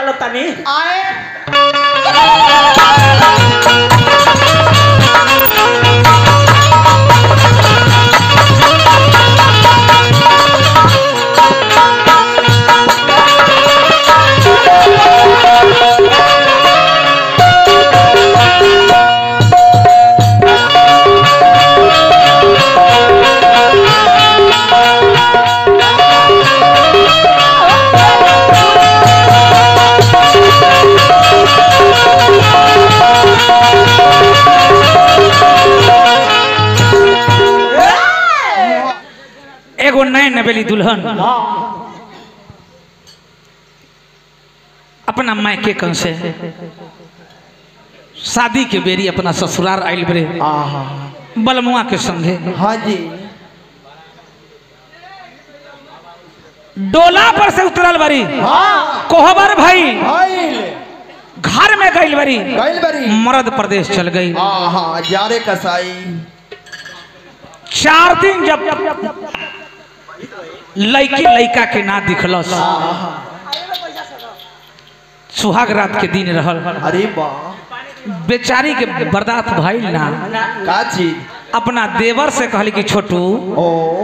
डालो तनी आए एगो नए नवेली दुल्हन अपना मायके कन से शादी के बेरी अपना ससुराल आइल बरे बलमुआ के संगे। हाँ जी। डोला पर से उतरल बरी। हाँ। कोहबर भाई घर में गइल बरी, मर्द प्रदेश चल गई। हाँ, जारे कसाई। 4 दिन जब लड़की लड़का के ना दिखलस, सुहाग रात के दिन रहल। अरे वाह, बेचारी के बर्दाश्त भइल ना। का चीज? अपना देवर से कहली कि छोटू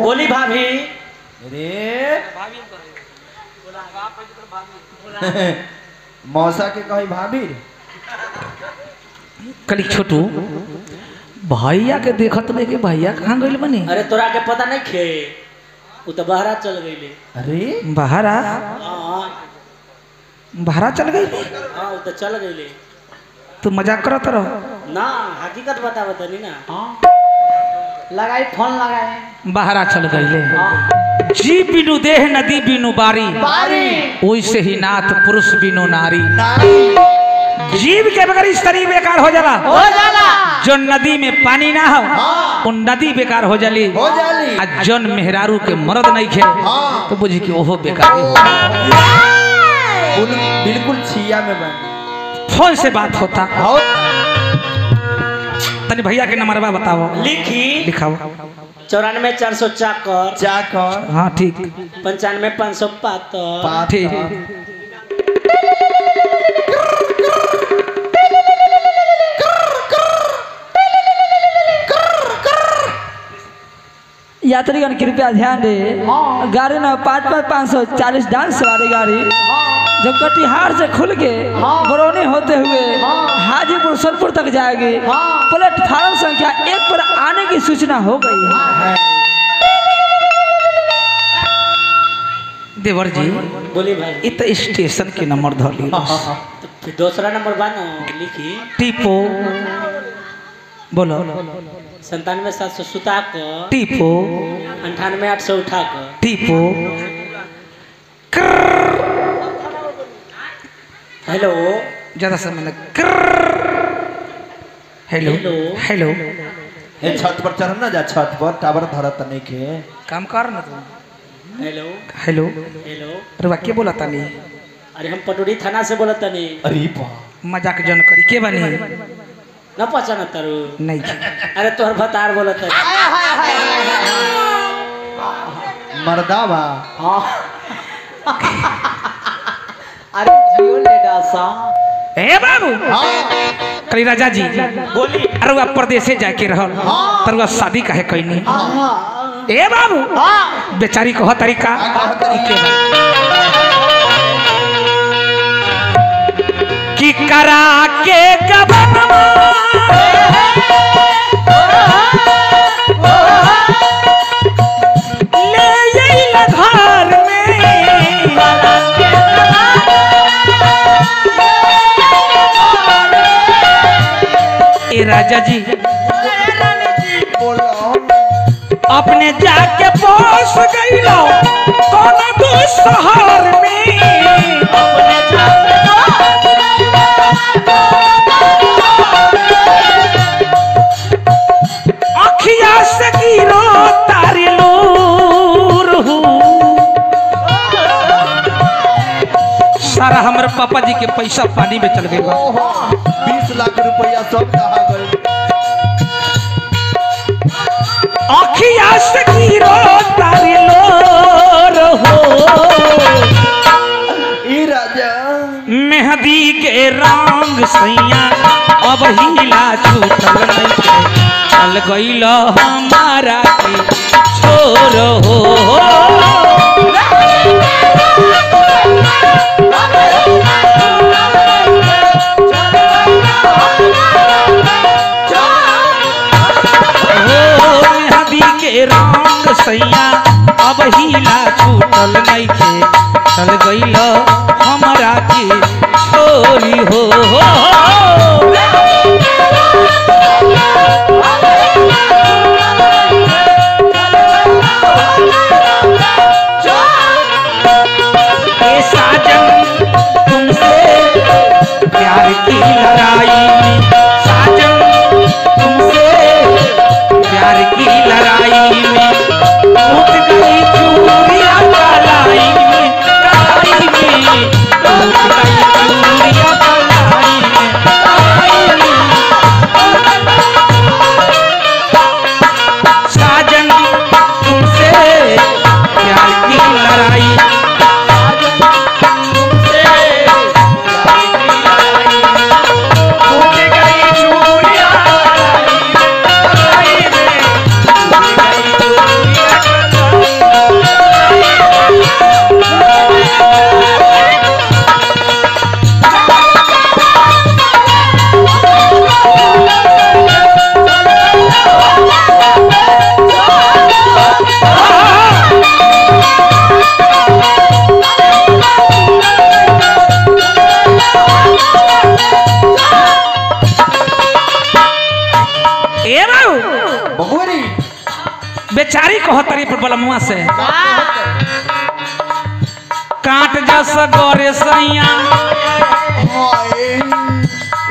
बोली भाभी। अरे मौसा के कही भाभी। कहली छोटू भैया के देखत नहीं कि भैया कहाँ गइल बनी। अरे तोरा के पता नहीं खे, उ तो बहरा चल गइले। अरे बहरा? बहरा चल गइले? हां, उ तो चल गइले। तू मजाक करत रहो ना, हकीकत बतावत नहीं ना। हां, लगाई फोन लगाए। बहरा चल गइले। जी बिनु देह नदी बिनु बारी, ओइसे ही नाथ पुरुष बिनु नारी। जीव के बगैर शरीर बेकार हो जाला, हो जाला। जो नदी में पानी ना हो उन नदी बेकार हो जाली, हो जाली। आ जन मेहरारू के मर्द नहीं खे तो बुझी कि ओहो बेकार हो। बिल्कुल छिया में बन। फोन से बात होता। तनी भैया के नंबरवा बताओ। लिखी लिखाओ। 94 404 चाकर। हाँ ठीक। 95 572। ठीक। यात्रीगण कृपया ध्यान दे। गाड़ी नंबर 5 5 540 डांस सवारी गाड़ी जो कटिहार से खुल के बरौनी होते हुए हाजीपुर सोनपुर तक जाएगी। प्लेटफार्म संख्या 1 पर आने की सूचना हो गई है। देवर जी बोली भाई, इत स्टेशन के नंबर धर ली। तो फिर दूसरा नंबर बानो लिखी। टीपो बोलो। 97 707 कर टीपो। 98 808 कर टीपो। हेलो, ज्यादा समय लग। हेलो हेलो, हे छत पर चढ़ ना जा, छत पर टावर धरत नहीं के काम कर ना तू। हेलो हेलो हेलो, अरे वाक्य बोला तानी। अरे हम पटोरी थाना से बोला तानी। अरे बा, मजाक जन करी के बनी ना पहचान तारू नहीं। अरे तोहर भतार बोला तानी। मर्दावा। हां, अरे जियो ले डासा। ए बाबू। हां, करी राजा जी बोली। अरे वा परदेसे जाके रहल तरुआ शादी काहे कइनी। ए बाबू। हां, बेचारी कह तरीका कि करा के गबनवा ले अइल घर में। ए राजा जी बोलो, अपने जाके बस गइलो कौन शहर में। अपने जाके अखिया से गिरो तारी लूर हूँ। सारा हमरे पापा जी के पैसा पानी में चल गए। 20 लाख रुपया सब दहा गए। अखिया से गिरो तारी लोर हो। ई राजा मैं रंग सैया अब हिला छूटल नइखे, चल गइल हमारा के छोर हो। मेहंदी के रंग सैया अब हिला छूटल नइखे, चल गइल हमारा के छोरी हो। ए साजन तुमसे प्यार की लड़ाई में, साजन तुमसे प्यार की लड़ाई में टूट गई चूड़ियां कलाई में, कलाई में टूट गई चूड़ियां कलाई में, कलाई में। साजन तुमसे प्यार की लड़ाई, बेचारी कहतरी पर बलमुआ से काट जस गोरे सैया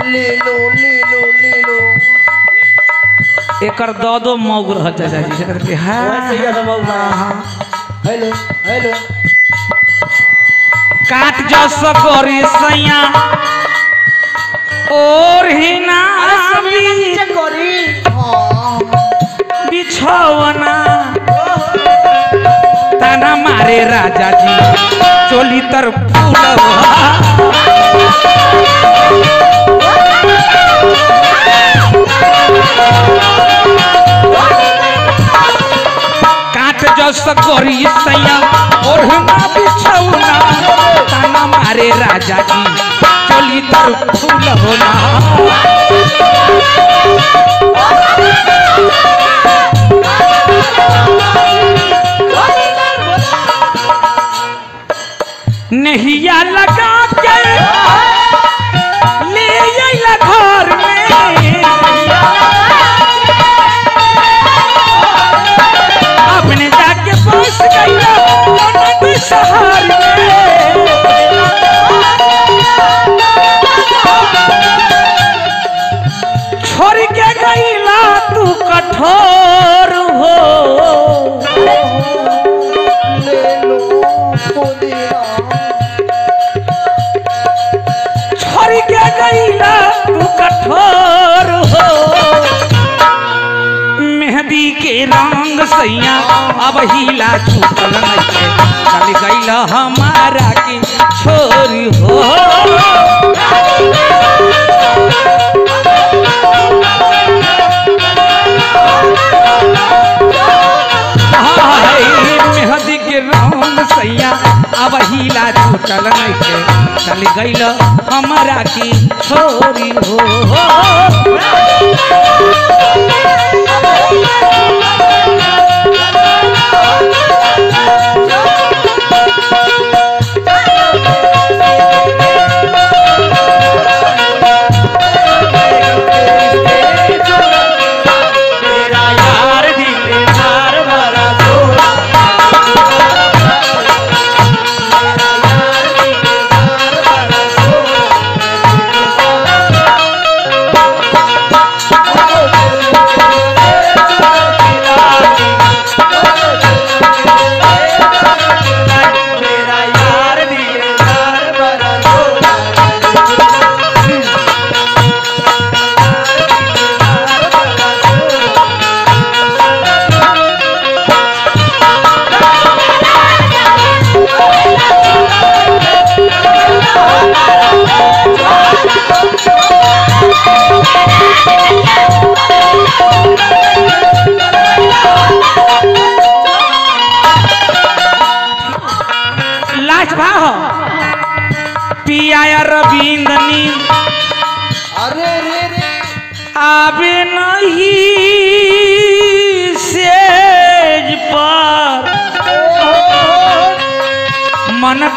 ले लो ले लो ले लो। एकर दो दो मौग रह चाचा जी एकर के। हां हेलो हेलो काट जस गोरे सैया और हिना बिछौना, ताना मारे राजा जी चोली तर फूलवा। काट जस गोरी सैया और हिना बिछौना, ताना मारे राजा जी चोली तर फूलवा। नहिया लगा के ले आइला घर में, अपने जाके बस गइला ननद शहर में। छोड़ के गइला तू कठोर हो, ले लो पुदीना। छोड़ के गइला तू कठोर हो। मेहंदी के रंग सैया अब हिला छूटल नइखे, चल गइला हमारा के छोरी हो। मेहंदी के रंग सैया अब हिला छूटल नइखे, चल गइल हमारा की छोरी हो। मेरा यार दिलदार बड़ा सोना, मेरा यार दिलदार बड़ा सोना।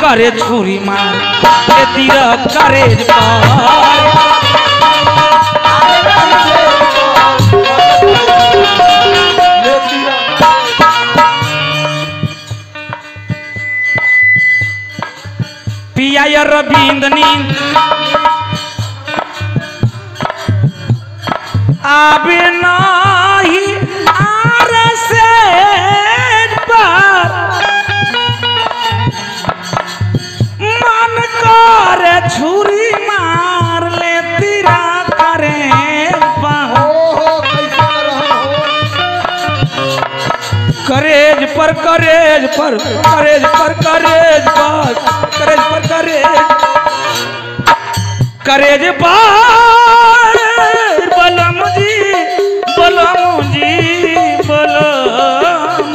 करे छुरी मार ले तीर करे पर। पिया रविंद नींद आबे नाही आर से पर मन कर छुरी मार ले तीरा करे पर। करेज पर करेज पर करेज पर करेज पर करेज पर करेज करेज पर बलम जी बलम जी बलम।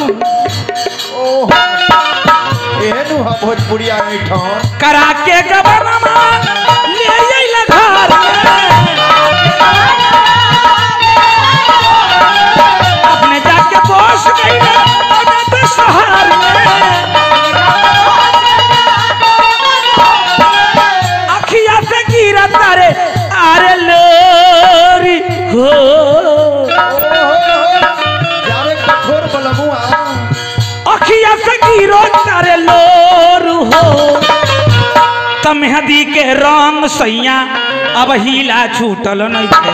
ओहो एहनु हा भोजपुरिया ऐठन करा के गबनमा ले अइला घर में अपने जाके बस गइला अनंत शहर में। अखिया से गिरा तारे आरे लोरी हो। जारे कठोर बलमुआ अखिया से गिरो तारे लोर हो। तमहदी के रंग सैया अब हिला छूटल नइखे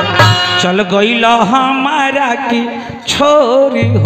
चल गइल हमारा की छोरी हो।